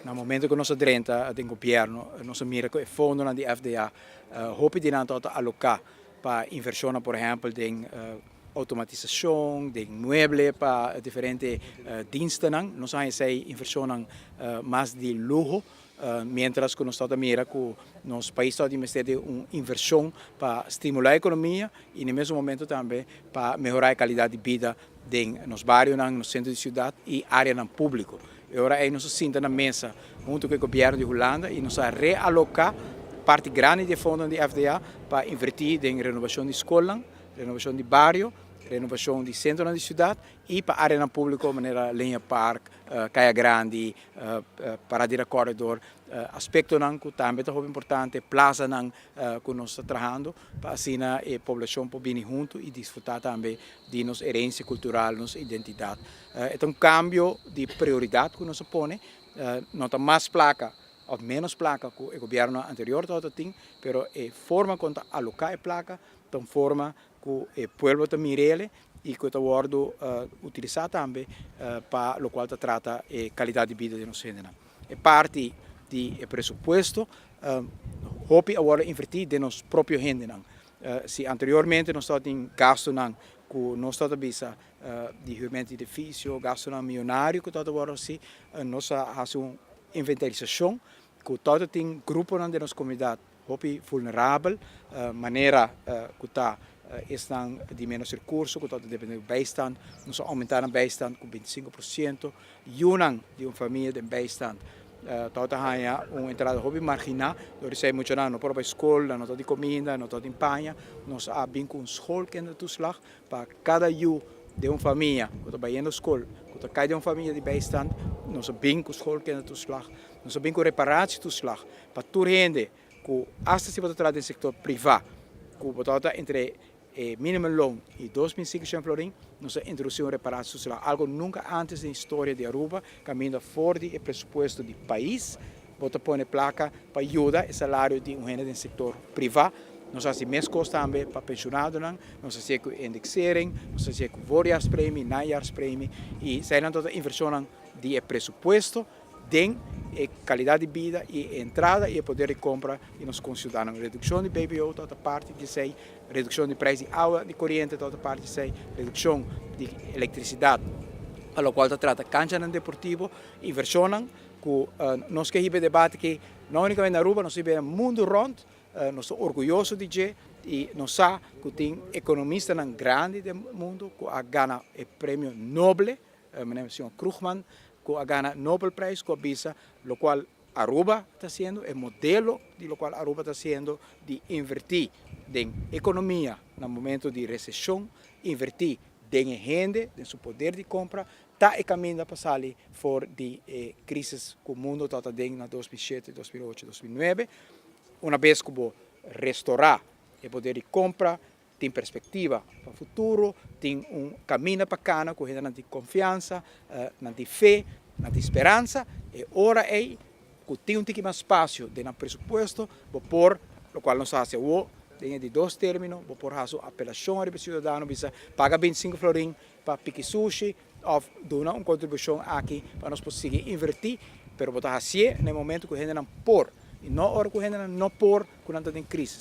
Na momento ku nos a drenta den gobièrnu, nos a mira ku e fondonan di FDA hopi di nan tabata aloká pa invershonnan, por ehèmpel den outomatisashon, den mueble pa diferente dienstenan. Nos a haña esei invershonnan mas di luho, miéntras ku nos tabata mira ku nos pais tabata mester di un invershon pa stimulá ekonomia i na e mesun momento tambe pa mehorá e kalidat di bida den nos barionan, nos sentro di siudat i áreanan públiko. E ora ei nos a sinta na mesa huntu ku e gobièrnu di Hulanda i nos a realoká parti grandi di e fondonan di FDA pa invertí den renobashon di skolnan, renobashon di bario, renobashon di sentronan di siudat i pa áreanan públiko manera Leña Park, Kaya Grandi, Paradera Corridor, aspektonan ku tambe ta hopi importante, plazanan ku nos ta trahando pa asina e poblashon por bini huntu i disfrutá tambe di nos herensia kultural, nos identidat. E ta un kambio di prioridat ku nos a pone, no ta mas plaka òf ménos plaka ku e gobièrnu anterior tabata tin, pero e forma kon ta aloká e plaka ta un forma ku e pueblo ta mir'el i ku ta wòrdu utilisá tambe pa lokual ta trata e kalidat di bida di nos hendenan. E parti di e presupuesto hopi a wòrdu invertí den nos propio hendenan. Si anteriormente nos tabatin gastunan ku nos tabata bisa di huurmento di edifisio, gastunan miyonario ku tabata wòrdu hasi, nos a hasi un inventarisashon ku tabata tin gruponan den nos komunidat hopi vulnerabel, manera ku ta esnan di ménos rekurso ku tabata dependé di bijstand, nos a oumentá nan bijstand ku 25%. Yunan di un famia den bijstand tabata haña un entrada hopi marginá, dor esei muchanan no por a bai skol, nan no tabatin kominda, no tabatin paña. Nos a bin ku un schoolkindertoeslag pa kada yu den un famia ku ta bayendo skol, ku ta kai den un famia di bijstand, nos a bin ku schoolkindertoeslag. Nos a bin ku reparatietoeslag pa tur hende ku asta si bo ta traha den sektor privá ku bo tabata entre e minimumloon i 2500 florin, nos a introdusí un reparatietoeslag, algo nunka antes den historia di Aruba, kaminda for di e presupuesto di pais bo ta pone plaka pa yuda e salario di un hende den sektor privá. Nos a hasi meskos tambe pa penshonadonan, nos a hasié ku indexering, nos a hasié ku voorjaarspremie, najaarspremie i eseinan ta invershonnan di e presupuesto den e kalidat di bida i e entrada i e poder di kompra di nos konsiudadanonan. Redukshon di BBO ta parti di esei, redukshon di preis di awa di koriente ta parti di esei, redukshon di elektrisidat pa lokual ta trata kanchanan deportivo, invershonnan ku nos ke hiba e debate aki no únikamente na Aruba, nos ta hiba e mundu rònt. Nos ta orguyoso di dje i nos sa ku tin ekonomistanan grandi den mundu ku a gana e premio Noble, meneer señor Krugman, ku a gana Nobelprijs ku a bisa lokual Aruba ta hasiendo, e modelo di lokual Aruba ta hasiendo di invertí den ekonomia na momento di reseshon, invertí den e hende, den su poder di kompra, ta e kaminda pa sali for di e krisis ku mundu tabata den na 2007, 2008, 2009. Una bes ku bo restorá e poder di kompra, tin perspektiva pa futuro, tin un kaminda pa kana ku hendenan tin konfiansa, nan tin fe, nan tin speransa, e ora ei ku tin un tiki mas spasio den nan presupuesto, bo por, lokual nos a hasi awor den e di dos término, bo por hasi un apelashon ariba e siudadano bisa paga 25 florin pa piki sushi òf duna un kontribushon aki pa nos por sigui invertí, pero bo ta hasié na e momento ku hendenan por i no ora ku hendenan no por ku nan ta den krisis.